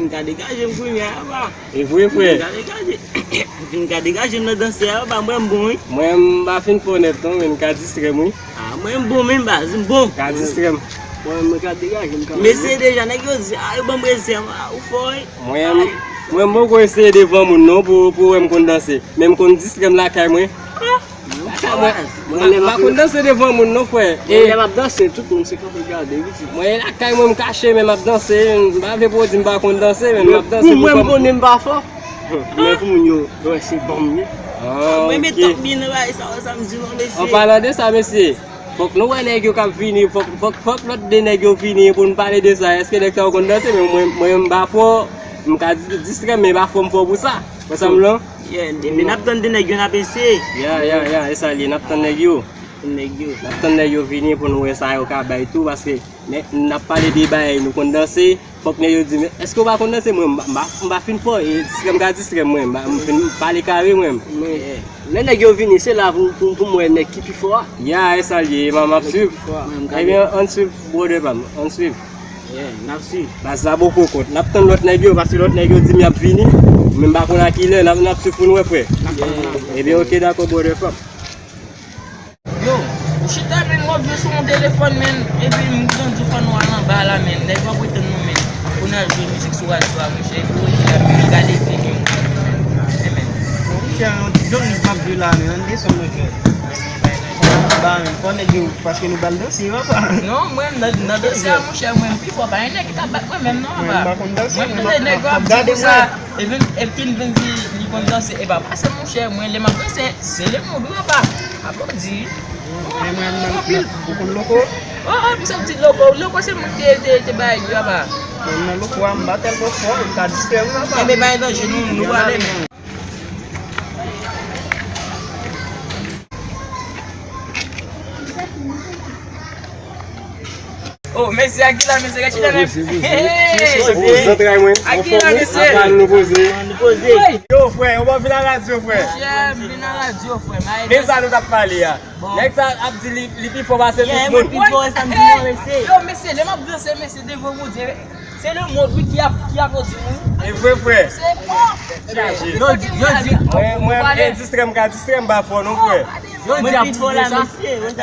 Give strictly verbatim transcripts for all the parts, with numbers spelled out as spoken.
M ka degaje m kounye a, papa. E vre, frè. M ka degaje. M ka degaje m nan danse a, papa. Mwen, m bon, wi. Mwen, m pa fin fò nèt, non, men m ka distrè m, wi. Ah, mwen, m bon, men baz, m bon. Ka distrè m. Mwen, mwen ka degaje m kanmenm. M eseye deja, nèg yo di, ah, yo ban m rezèv, ah, ou fò, wi. Mwen, mwen, m poko eseye devan moun, non, pou, pou wè m konn danse. Men m konn distrè m lakay mwen. Ah. Mwen, mwen, m pa konn danse devan moun non, frè. Mwen, lè m ap danse, tout moun se kanpe gade, wi, ti. Mwen, lakay mwen, m kache, men m ap danse. M pa vle pou yo di m pa konn danse, men m ap danse. Pou mwen, m konnen m pa fò. Men pou moun yo, yo wè se bon m ye. Ah, mwen, men ok. Tank byen nan bagay sa, wè sa m di non, mesye. An palan de sa, mesye, fòk nou wè nèg yo k ap vini, fòk, fòk, fòk lòt de nèg yo vini pou n pale de sa. Èske nèg sa yo konn danse? Men mwen, mwen, m pa fò, m ka di, distrè m, men m pa fò m fò pou sa. Wè sa m lan? Yeah, depi n ap tann de nèg yo, n ap eseye. Ya, ya, ya, e sa l ye, n ap tann nèg yo. Tann nèg yo. N ap tann nèg yo vini pou nou wè sa yo ka bay tou, paske n ap pale de bagay, nou konn danse, fòk nèg yo di, men èske w pa konn danse? Mwen, m pa, m pa, m pa fin fò, e distrè m ka distrè m, mwen, m pa, m fin pale kare, mwen. Mwen, lè nèg yo vini, se la pou, pou, pou m wè nèg ki pi fò a. Ya, e sa l ye, m ap swiv. Ebyen, ann swiv, brother pa m, ann swiv. Yeah, n ap swiv. Baz la poko kont. N ap tann lòt nèg yo, paske lòt nèg yo di m y ap vini. Men m pa konn a kilè, n ap, n ap swiv pou n wè, frè. Ebyen, ok, dakò, brother, frè. Yo, ou chita, men, m ap jwe sou yon telefòn, men, epi m tande fò nou al anba la, men, nèg yo ap retann nou, men, pou n al jwe mizik sou radyo a, monchè, epi ou rete la, men, gade fim yo, men, men. Bon, monchè, yon ti jòl m ap jwe la, men, ann desann, monchè. Ba, men, fò nèg yo, paske nou pral danse, papa. Non, mwen, nan, nan danse a, monchè, mwen, m pi fò, pa gen nèg ki ka bat mwen menm, non, papa. Mwen, m pa konn danse, mwen, m ap, m ap gade mwen. Epi, epi vin di, li konn danse, e pa pase, monchè, mwen, lè m ap danse, se le moun, wi, papa. Aplodi. Men mwen, m nan, ou konn loko? Oh, oh, m santi loko. Loko, se moun ki te, te, te bay, wi, papa. Mwen, m nan loko a, m pa tèlman fò, men m ka distrè, wi, papa. Enben, pa gen danje, nou, nou prale, men. Oh, mesye, Akila, mesye, Akila, mesye. Poze, poze. Poze zantray mwen. Akila, mesye. Apa nou poze. Nou poze. Yo, frè, ou pa vin nan radyo, frè. Monchè, m vin nan radyo, frè. Men sa nou t ap pale a. Bon. Nèg sa ap di li, li pi fò pase tout moun. Pi fò, sa m di non, mesye. Yo, mesye, lè m ap danse, mesye, devan Bondye. Se le mond, wi, ki ap, ki aplodi m, wi. E vre, frè. Se bon. Yo di, yo di. Mwen, mwen, mwen distrè m ka distrè m pa fò non, frè. Yo di ap pwouve sa.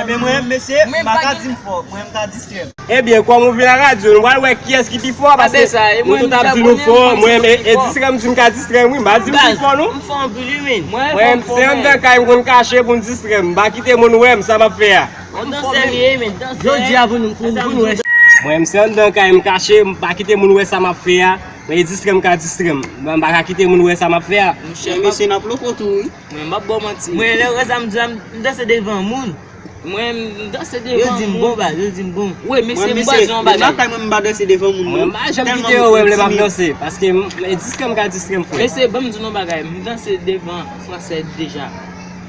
Ebyen, mwen, mesye, m pa ka di m fò. Mwen, m ka distrè m. Ebyen, kòm ou vin nan radyo, nou pral wè kiyès ki pi fò, paske nou tout ap di nou fò. Mwen, e, e distrè m di m ka distrè m, wi. M pa di m pi fò, non. M fò anpil, wi, men. Mwen, se anndan kay m konn kache pou m distrè m. M pa kite moun wè m, sa m ap fè a. Yon dansè li ye, men dansè. Jodi a pou nou, pou, pou nou wè. Mwen, m se anndan kay m kache, m pa kite moun wè sa m ap fè a. Mwen, e distrè m ka distrè m. M pa ka kite moun wè sa m ap fè a. Monchè, mesye, n ap loko tou, wi. Mwen, m ap ba w manti. Mwen, lè w wè sa m di a, m danse devan moun. Mwen, m danse devan moun. Yo di m bon, baz, yo di m bon. Wi, mesye, m ba w yon bagay. Mwen, lakay mwen, m pa danse devan moun, non. Mwen, m pa janm kite yo wè m lè m ap danse, paske m, e distrè m ka distrè m, frè. Mesye, ban m di nou yon bagay, m danse devan Fransè deja.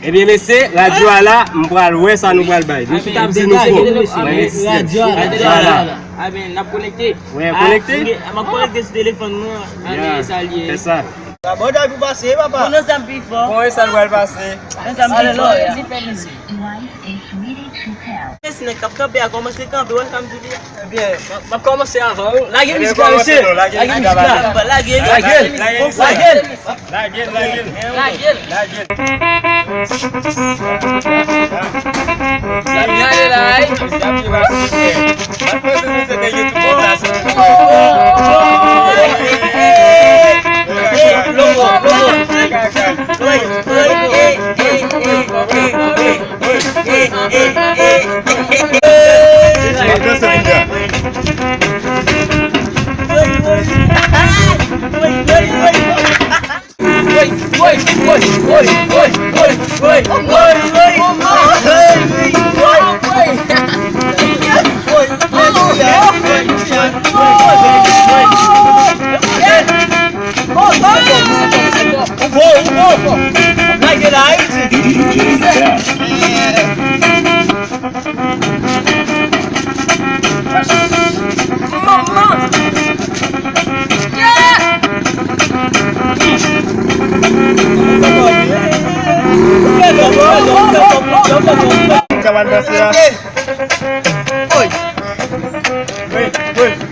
Ebyen, mesye, radyo a la, m pral wè sa nou pral bay. Nou tout ap di nou fò. Mwen, mesye, radyo a la. Ebyen, n ap konekte. Wi, konekte. M ap konekte sou telefòn mwen. Ebyen, sa l ye. Fè sa. Bon, bagay pou pase, papa. Pou nou sa m pi fò. Bon, e sa l pral pase. Nou sa m pi fò. Mesye, nèg k ap kanpe a kòmanse kanpe, wè sa m di li a. Ebyen, m ap, m ap kòmanse avan ou. Lage mizik la, mesye. Lage mizik la. Lage l. Lage l. Lage l. Lage l. Lage l. Sa m gade la, ey.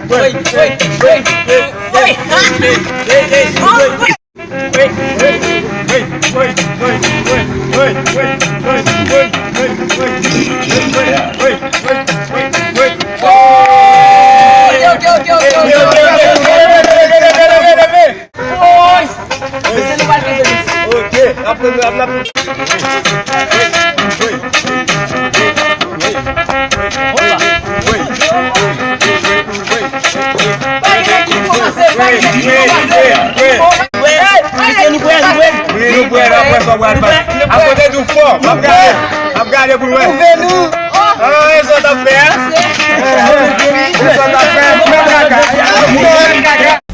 Nou bwè, nou bwè. Akote tou fò. M ap gade, m ap gade pou n wè. Ah, e sa w t ap fè a? E sa w t ap fè?